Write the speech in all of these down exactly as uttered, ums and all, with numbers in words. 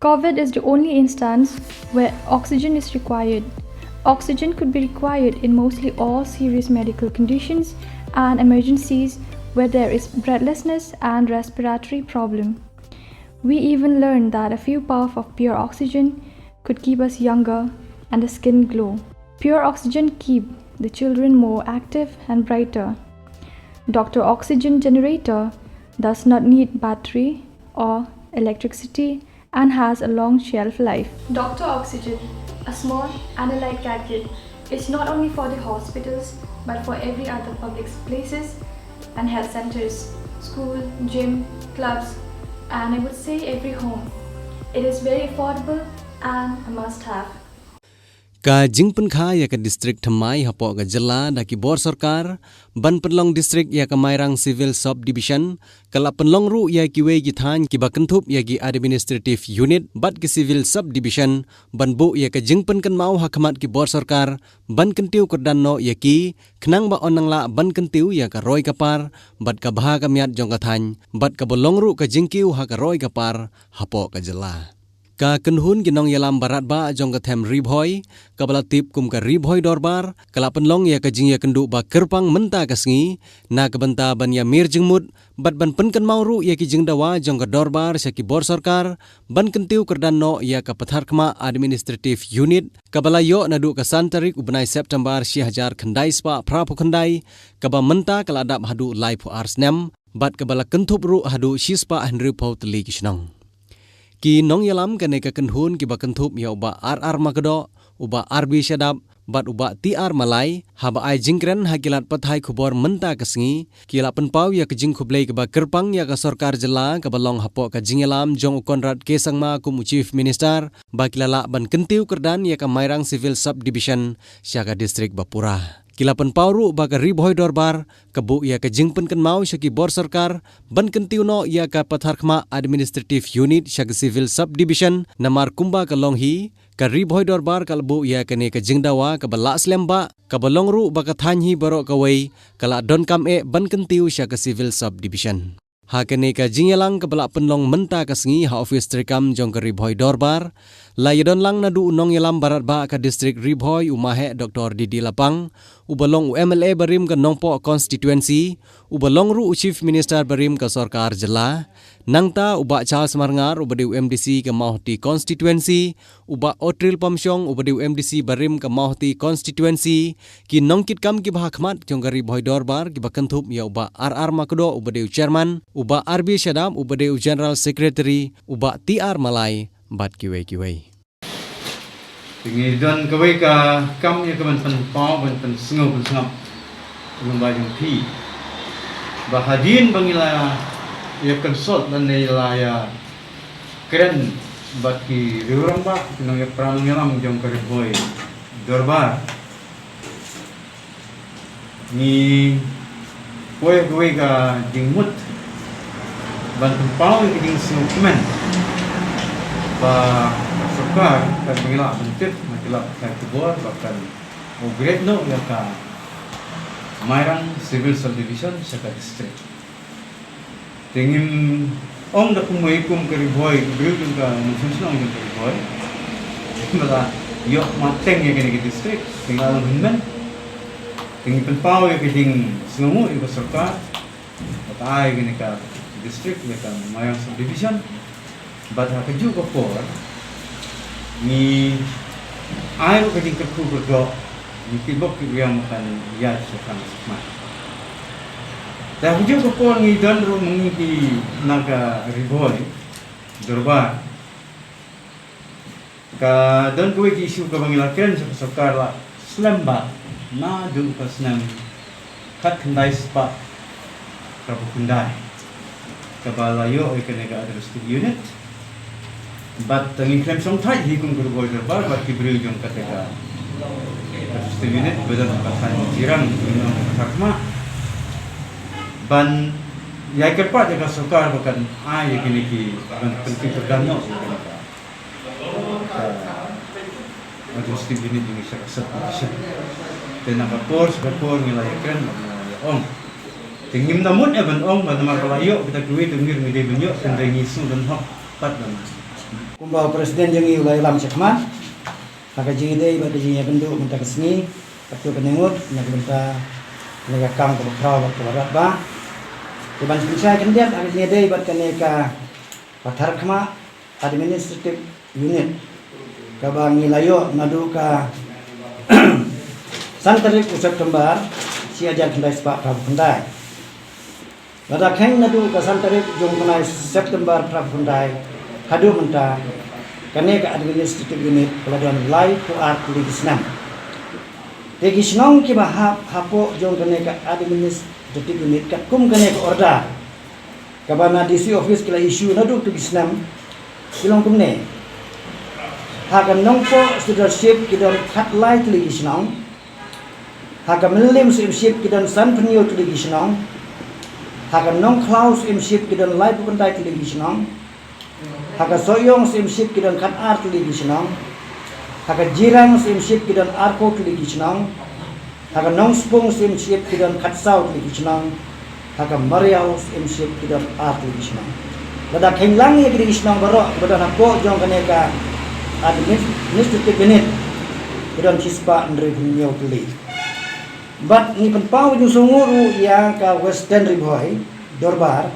COVID is the only instance where oxygen is required. Oxygen could be required in mostly all serious medical conditions and emergencies where there is breathlessness and respiratory problem. We even learned that a few puff of pure oxygen could keep us younger and the skin glow. Pure oxygen keep the children more active and brighter. Doctor oxygen generator does not need battery or electricity and has a long shelf life. Doctor oxygen, a small and a light gadget, is not only for the hospitals but for every other public places and health centers, school, gym, clubs, and I would say every home. It is very affordable and a must have. Ka jingpynkha ïa ka district thymmai hapoh ka jylla da ki bor sorkar ban pynlong district ïa ka Mairang Civil Subdivision, ka la pynlong ruh ïa kiwei ki thaiñ kiba kynthup ïa ki administrative unit bad ki civil subdivision ban buh ïa ka jingpynkynmaw ha khmat ki bor sorkar ban kyntiew kyrdan noh ïa ki, khnang ba yn nang lah ban kyntiew ïa ka roi ka par bad ka bha ka miat jong ka thaiñ bad kaba long ruh ka jingkiew ha ka roi ka par hapoh ka jylla. Ka kynhun ki nongïalam baratbah jong ka them Ri Bhoi, kaba la tip kum ka Ri Bhoi Dorbar, ka la pynlong ïa ka jingïakynduh ba kyrpang mynta ka sngi na ka bynta ban ïamir jingmut bad ban pynkynmaw ruh ïa ki jingdawa jong ka dorbar sha ki bor sorkar ban kyntiew kyrdan noh ïa ka Patharkhmah Administrative Unit, kaba la ïoh naduh ka san tarik u bnai September shi hajar khyndai spah phra phew khyndai, kaba mynta ka la dap haduh lai phew ar snem bad kaba la kynthup ruh haduh shi spah hynriew phew tylli ki shnong. Ki nongïalam kane ka kynhun kiba kynthup ïa u Bah R R Makdoh, u Bah R B Shadap bad u Bah T R Malai, haba ai jingkren ha ki lad pathai khubor mynta ka sngi, ki la pynpaw ïa ka jingkhublei kaba kyrpang ïa ka sorkar jylla kaba long hapoh ka jingïalam jong u Conrad K Sangma kum u Chief Minister ba ki la lah ban kyntiew kyrdan ïa ka Mairang Civil Subdivision sha ka district ba pura. Ki la pynpaw ruh ba ka Ri Bhoi Dorbar ka buh ïa ka jingpynkynmaw sha ki bor sorkar ban kyntiew noh ïa ka Patharkhmah Administrative Unit sha ka Civil Subdivision, namar kumba ka long hi, ka Ri Bhoi Dorbar ka la buh ïa kane ka jingdawa kaba lah slem bah, kaba long ruh ba ka thaiñ hi baroh kawei ka la donkam eh ban kyntiew sha ka Civil Subdivision. Ha kane ka jingïalang kaba la pynlong mynta ka sngi ha office treikam jong ka Ri Bhoi Dorbar, la ïadon lang naduh u nongïalam baratbah ka district Ri Bhoi u Maheh Doctor D D Lapang, uba long u M L A barim ka Nongpoh constituency, uba long ruh u Chief Minister barim ka sorkar jylla, nangta u Bah Charles Marngar uba dei u M D C ka Mawhati constituency, u Bah Otril Pamshong uba dei u M D C barim ka Mawhati constituency, ki nongkitkam kiba ha khmat jong ka Ri Bhoi Dorbar kiba kynthup ïa u Bah R R Makdoh uba dei u chairman, u Bah R B Shadap uba dei u general secretary, u Bah T R Malai bad kiwei kiwei. Te ngi don kawei ka kam ïa ka ban pynpaw, ban pynsngew pynsngap lyngba jong phi, ba hadien ba ngi la ïa consult lane la ïa kren bad ki riew rangbah, ki nongïalam, para nongïalam jong ka Ri Bhoi Dorbar, ngi poi ha kawei ka jingmut ban pynpaw ïa ka jingsngewkmen ba ka sorkar kan, ba ngi lah ban tip na ki lad pathai khubor ba kan upgrade noh ïa ka Mairang Civil Subdivision sha ka district. Te ngim ong da kumwei kum ka Ri Bhoi, briew jong ka, nongshong shnong jong ka Ri Bhoi, ba la ïoh marteng ïa kane ka district, te nga long hynmen. Te ngi pynpaw ïa ka jingsngewnguh ïa ka sorkar ba ta ai kane ka district ïa ka Mairang Subdivision. Bad ha kajuh ka por ngi ai ruh ka jingkyrkhu kyrdoh, ngi tip bok tip riang ba kan ïaid sha khang sha khmat. Te ha kajuh ka por ngi don ruh ma ngi ki na ka Ri Bhoi Dorbar, ka don kawei ka issue kaba ngi la kren sha ka sorkar la slem bah naduh ka snem khatkhyndai spah phra phew khyndai, kaba la ïoh ïa kane ka administrative unit. Bad ngi khlem shongthait hi kum ka Ri Bhoi Dorbar bad ki briew jong kata ka administrative unit, ba don ka thaiñ Jirang, ki nong Patharkhmah, ban ïai kyrpad ïa ka sorkar ba kan ai ïa kine ki, ban pynkyndit kyrdan noh ïa kane ka, ka administrative unit jong ngi sha ka subdivision. Te na ka por sha ka por ngi la ïakren bad ngi la ïa ong. Te ngim da mut eh ban ong ba namar ba la ïoh kita kiwei te ngi ruh ngi dei ban ïoh, tangba ngi sngewdon hok pat ban Kumba u president jong ngi u la ïalam shakhmat, ha ka jingïadei bad ka jingïakynduh mynta ka sngi, katto katne ngut, na ka bynta kane ka kam kaba khraw bad kaba radbah. Te ban pynshai khyndiat ha ka jingïadei bad kane ka Patharkhmah Administrative Unit, kaba ngi la ïoh naduh ka san tarik u September, shi hajar khyndai spah phra phew khyndai. Lada kheiñ naduh ka san tarik jong u bnai September phra phew khyndai haduh mynta, kane ka Administrative Unit ka la don laiphew ar tylli ki snem. Te ki shnong kiba hap hapoh jong kane ka Administrative Unit katkum kane ka order kaba na D C office ki la issue naduh tu ki snem, ki long kumne. Ha ka Nongpoh Sirdarship ki don khatlai tylli ki shnong. Ha ka Mylliem Syiemship ki don sanphew hynñiew tylli ki shnong. Ha ka Nongkhlaw Syiemship ki don laiphew khyndai tylli ki shnong. Ha ka Sohiong Syiemship ki don khatar tylli ki shnong. Ha ka Jirang Syiemship ki don arphew tylli ki shnong. Ha ka Nongspung Syiemship ki don khatsaw tylli ki shnong. Ha ka Mariaw Syiemship ki don ar tylli ki shnong. Lada kheiñ lang ïa kine ki shnong baroh kiba don hapoh jong kane ka Administrative Unit, ki don shispah hynriew hynñiew tylli. Bad ngi pynpaw ka jingsngewnguh ruh ïa ka Western Ri Bhoi Dorbar,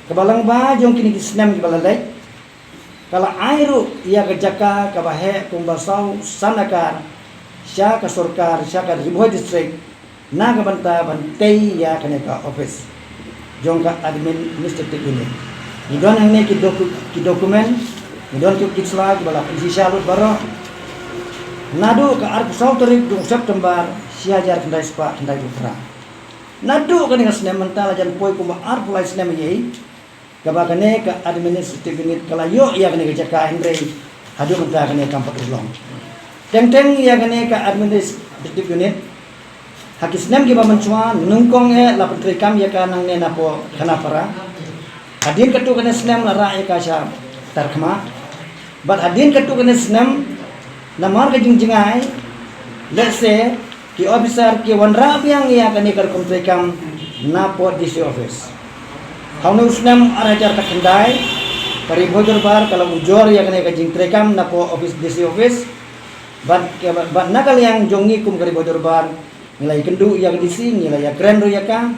kaba lyngba jong kine ki snem kiba la leit, ka la ai ruh ïa ka jaka kaba heh kumba saw san akar sha ka sorkar, sha ka Ri Bhoi District, na ka bynta ban tei ïa kane ka office jong ka Administrative Unit. Ngi don hangne ki docu-, ki document, ngi don ki, ki sla kiba la pynshisha lut baroh. Naduh ka arphew saw tarik jong u September, shi hajar khyndai spah khyndai phew phra. Naduh kane ka snem mynta la jan poi kumba arphew lai snem ïa i, kaba kane ka Administrative Unit ka la ïoh ïa kane ka jaka, hynrei haduh mynta kane kam pat urlong. Teng teng ïa kane ka Administrative Unit, ha ki snem kiba mynshuwa, nyngkong eh la pyntreikam ïa ka nangne napoh Khanapara. Hadien katto katne snem la rah ïa ka sha Patharkhmah. Bad hadien katto katne snem, namar ka jingjngai, lehse ki officer ki wanrah biang ïa kane ka rukom treikam napoh D C office. Ha une u snem ar hajar khatkhyndai, ka Ri Bhoi Dorbar ka la ujor ïa kane ka jingtreikam napoh office, D C office. Bad, bad na ka liang jong ngi kum ka Ri Bhoi Dorbar, ngi la ïakynduh ïa ka D C, ngi la ïakren ruh ïa ka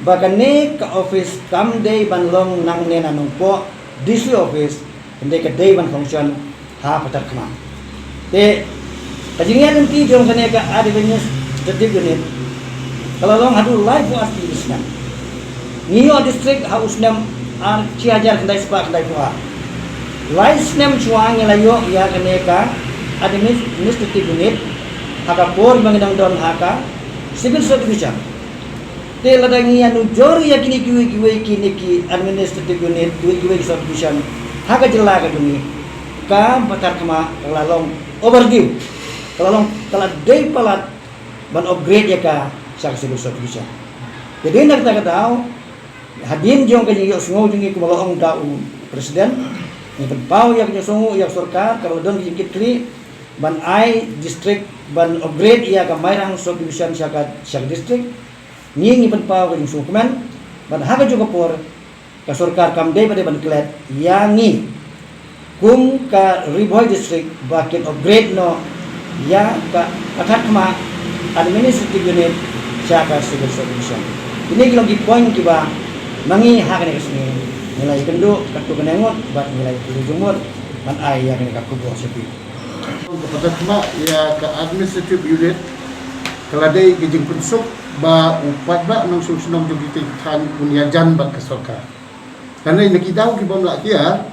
ba kane ka office kam dei ban long nangne na Nongpoh D C office, hynrei ka dei ban function ha Patharkhmah. Te ka jingïaid lynti jong kane ka Administrative Unit ka la long haduh laiphew ar tylli ki snem. Ngi ïoh district ha u snem ar, shi hajar khyndai spah khyndai phew ar. Lai snem shuwa ngi la ïoh ïa kane ka Administrative Unit ha ka por ba ngi dang don ha ka Civil Subdivision. Te lada ngi ïa nujor ïa kine kiwei kiwei kine ki Administrative Unit, kiwei kiwei ki Subdivision ha ka jylla ka jong ngi, ka Patharkhmah ka la long overdue, ka la long, ka la dei palat ban upgrade ïa ka sha ka Civil Subdivision. Te dei na kata ka daw, hadien jong ka jingïohsngew jong ngi, kumba la ong da u President, ngi pynpaw ïa ka jingsngewnguh ïa ka sorkar kaba la don ka jingkitkhlieh ban ai district, ban upgrade ïa ka Mairang Subdivision sha ka, sha ka district. Ngi, ngi pynpaw ka jingsngewkmen, bad ha kajuh ka por ka sorkar kam dei pat dei ban klet ïa ngi kum ka Ri Bhoi District ba kin upgrade noh ïa ka Patharkhmah Administrative Unit sha ka Civil Subdivision. Kine ki long ki point kiba ma ngi ha kane ka sngi ngi la ïakynduh katto katne ngut bad ngi la ïakynduh jingmut ban ai ïa kane ka khubor sha phi. Ka Patharkhmah ïa ka Administrative Unit ka la dei ka jingpynsuk ba u paidbah nongshong shnong jong kita ki thaiñ un ïajan bad ka sorkar. Kane na ki daw ki bym lah kiar,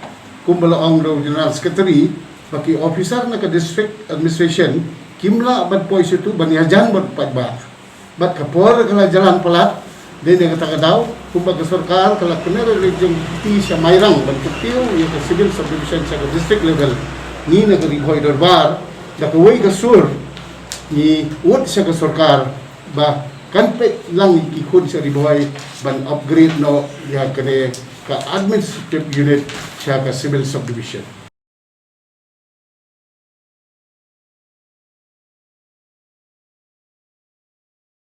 kumba la ong da u General Secretary, ba ki officer na ka District Administration kim lah ban poi sha tu ban ïajan bad u paidbah. Bad ka por ka la jlan palat, dei na kata ka daw, kumba ka sorkar ka la kynnoh ïa ka jingkti sha Mairang ban kyntiew ïa ka Civil Subdivision sha ka district level. Ngi na ka Ri Bhoi Dorbar, da kawei ka sur, ngi ud sha ka sorkar ba kan peit lang ïa ki khun sha Ri Bhoi ban upgrade noh ïa kane ka Administrative Unit sha ka Civil Subdivision.